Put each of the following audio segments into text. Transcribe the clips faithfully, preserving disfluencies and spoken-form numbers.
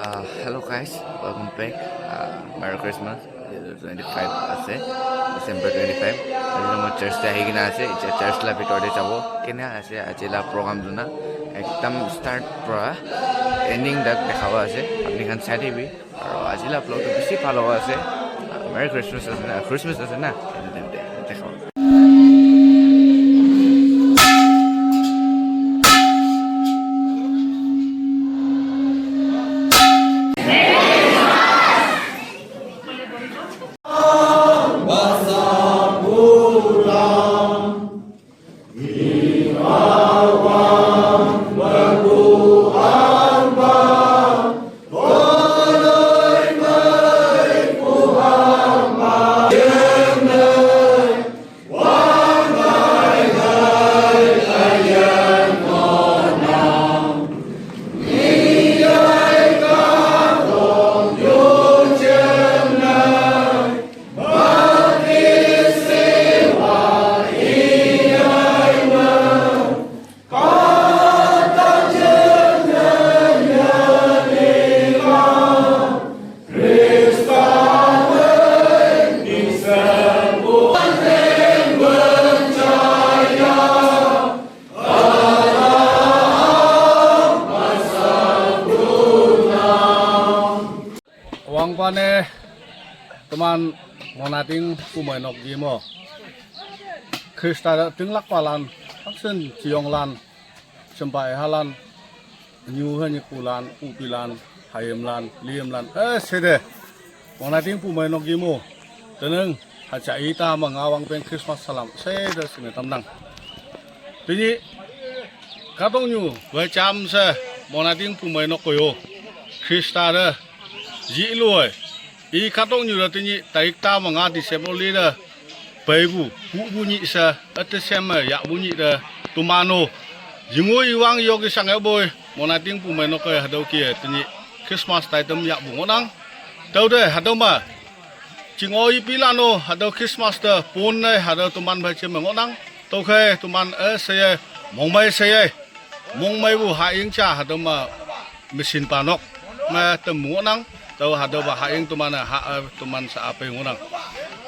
Uh, hello guys, welcome back. Uh, Merry Christmas. Twenty-five ase, December twenty-five. Aru moi church te ahi kena ase. Etia church la bitor te jabo. Kena ase aji la program tu na. Ekdam start pra ending tak dekhabo ase. Apni khan sai thakibi. Aru aji la vlog tu bishi bhal hobo ase. Uh, Merry Christmas ase na, Christmas ase na. Dekhabo. Wangpane teman monating pumai nok gimo. Krista da tinglak palan, aksen ciong lan, sempai halan, nyu hani kulan, upilan, hayem lan, liem lan, eh, sede. Monating pumai nok gimo. Teneng, hacha ita manga wangpen Christmas salam, sede sine tamnang. Tini, katong nyu, wai cham se, monating pumai nok koyo. Krista da, ji luoi. I katong nyu da tini, tarik ta manga December li da, paibu, bu bu ni sa, ate sem ya bu ni da, tumano. Jingo iwang yogi sangai boy, monating pumai nok koyo hadau ki tini, Christmas taitam ya bu ngonang. Tau de, hadau ma, Chingo i pilano hado Christmas da pon nai hado tuman bai che mengonang. Tokhe tuman eh seye mongbai seye. Mongbai bu ha ing cha hado ma machine panok. Ma tem mengonang. Tau hado ba ha ing tuman ha eh, tuman sa ape ngonang.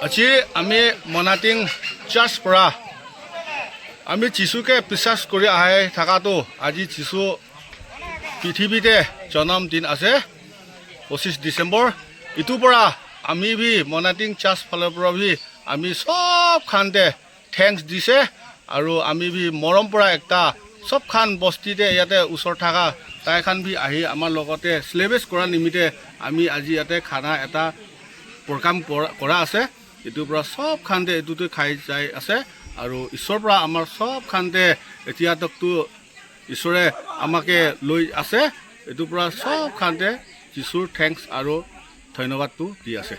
Achi ami monating church pra. Ami Jisu ke bisas kuri ahai thaka to aji Jisu pithibite janam din ase. Pochishe December, itu para ami bi Monating Church phale para bi ami sob khan te thanks dise, aru ami bi morom para ekta sob khan bosti te yate usor thaka tai khan bi ahi amar logote celebrate kora nimite ami aji yate khana eta program kora, kora ase. Itu para sob khan te itu te khai jai ase, aru isor para amar sob khan te etia tak tu Isore amake loi ase, etu para sob khan te Jisur thanks aru dhanyabad tu di ase.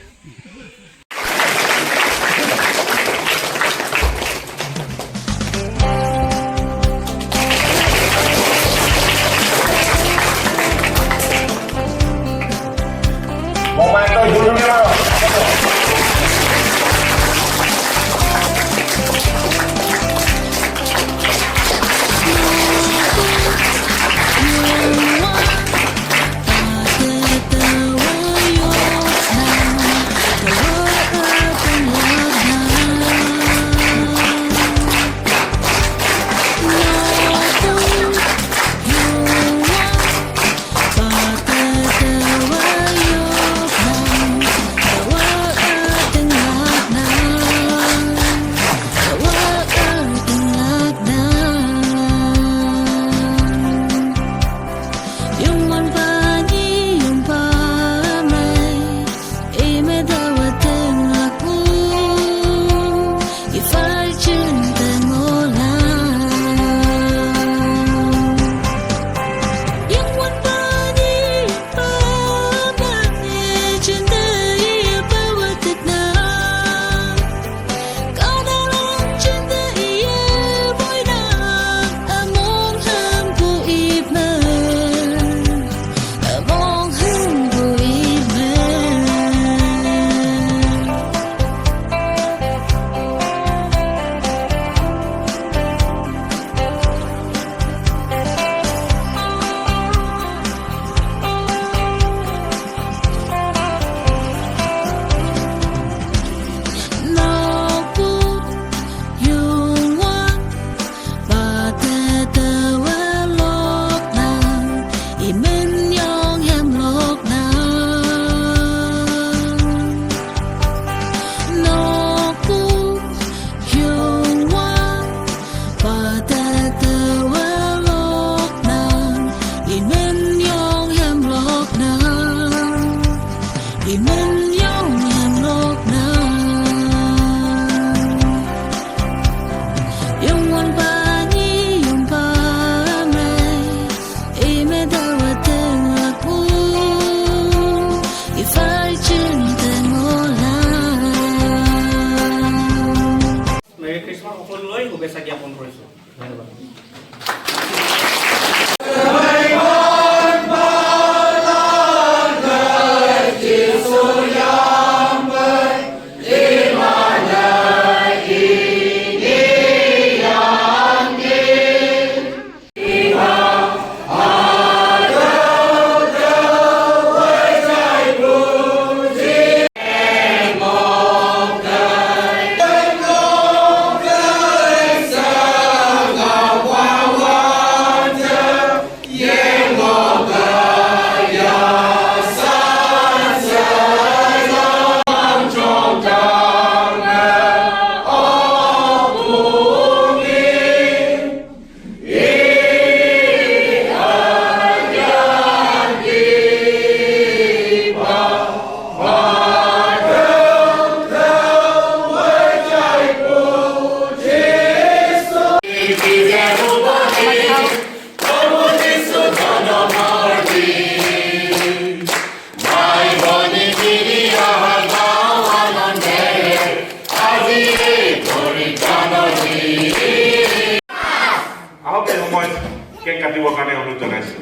জনাইছো।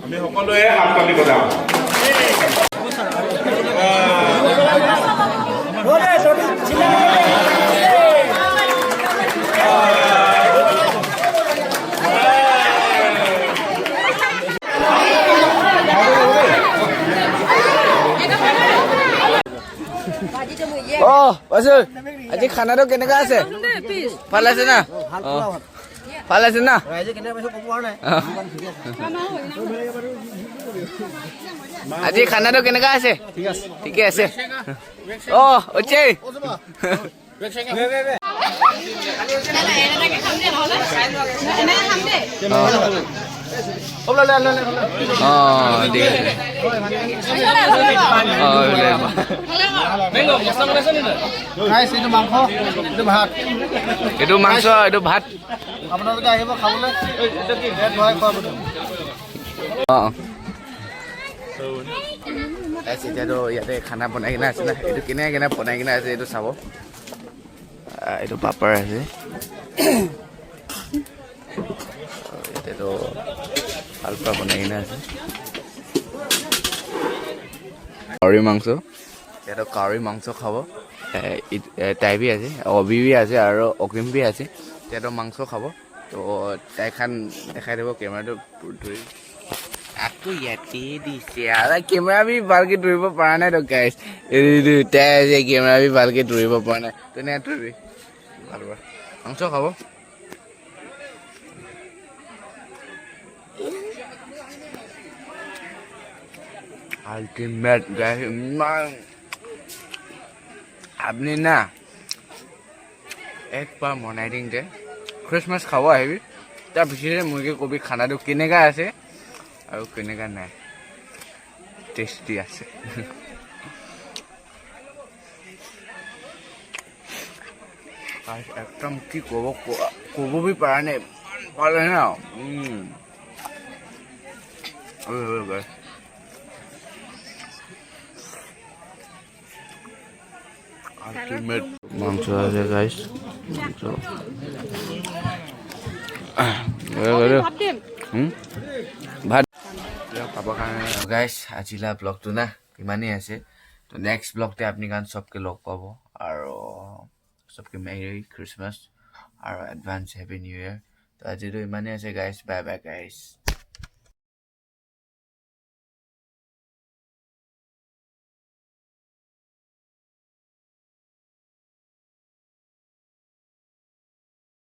আমি সকলোৱে হাত তালি বজাওঁ। অ, পাইছো। আজি খানাটো কেনেকা আছে? ভাল আছে না? অ। ভাল আছে না? ৰাইজে কেনেকে পাইছে ক'ব পৰা নাই। অ। আজি খানাটো কেনেকা আছে? ঠিক আছে। ঠিকে আছে। অ, অজয়। অ। অ, ঠিক আছে। অ, এইফালে। ৰাইজ, এইটো মাংস, এইটো ভাত। এইটো মাংস, এইটো ভাত। আপোনালোকে আহিব খাবলৈ। ইয়াত বহাই খোৱাব। অ, অ। গাইছ, এতিয়াতো ইয়াতে খানা বনাই কিনে আছে না, এইটো কেনেকে কেনে বনাই কিনে আছে এইটো চাব। আহ, এইটো পাপৰ আছে। ইয়াতেতো ভাল পৰা বনাই কিনে আছে। গাহৰি মাংস। এতিয়াতো গাহৰি মাংস খাব। এ, ইত-, এ, তাই বি আছে, অবি বি আছে আৰু অকিম বি আছে। এতিয়াতো মাংস খাব। তো তাই খান দেখাই দিব কেমেৰাটো ধৰি। আকৌ ইয়াতে দিছে। আৰু কেমেৰা বি ভালকে ধৰিব পৰা নাই তো, গাইছ। এইটো, এইটো, তাই আছে, কেমেৰা বি ভালকে ধৰিব পৰা নাই। তেনে ধৰিবি। ভাল, ভাল। মাংস খাব। আল্টিমেট গাইছ, ইমান। আপুনি না, একবাৰ মনাই দিম যে, খ্ৰীষ্টমাছ খাব আহিবি, তাৰ পিছতে মোকে কবি খানাটো কেনেকা আছে আৰু কেনেকা নাই। টেষ্টি আছে। গাইছ, একদম কি ক'ব, ক-, ক'ব বি পৰা নাই, ইমান ভাল হয় ন। উম। ঐ, ঐ, গাইছ। আল্টিমেট মাংস আছে, গাইছ। মাংস। হুম? ভাত। খাবৰ কাৰণে। গাইছ, আজিলা ব্লগটো না ইমানেই আছে। তো নেক্সট ব্লগতে আপুনি কাৰণ চবকে লগ পাব আৰু চবকে মেৰী খ্ৰীষ্টমাছ আৰু এডভান্স হেপী নিউ ইয়াৰ। তো আজিতো ইমানেই আছে, গাইছ। বাই বাই, গাইছ।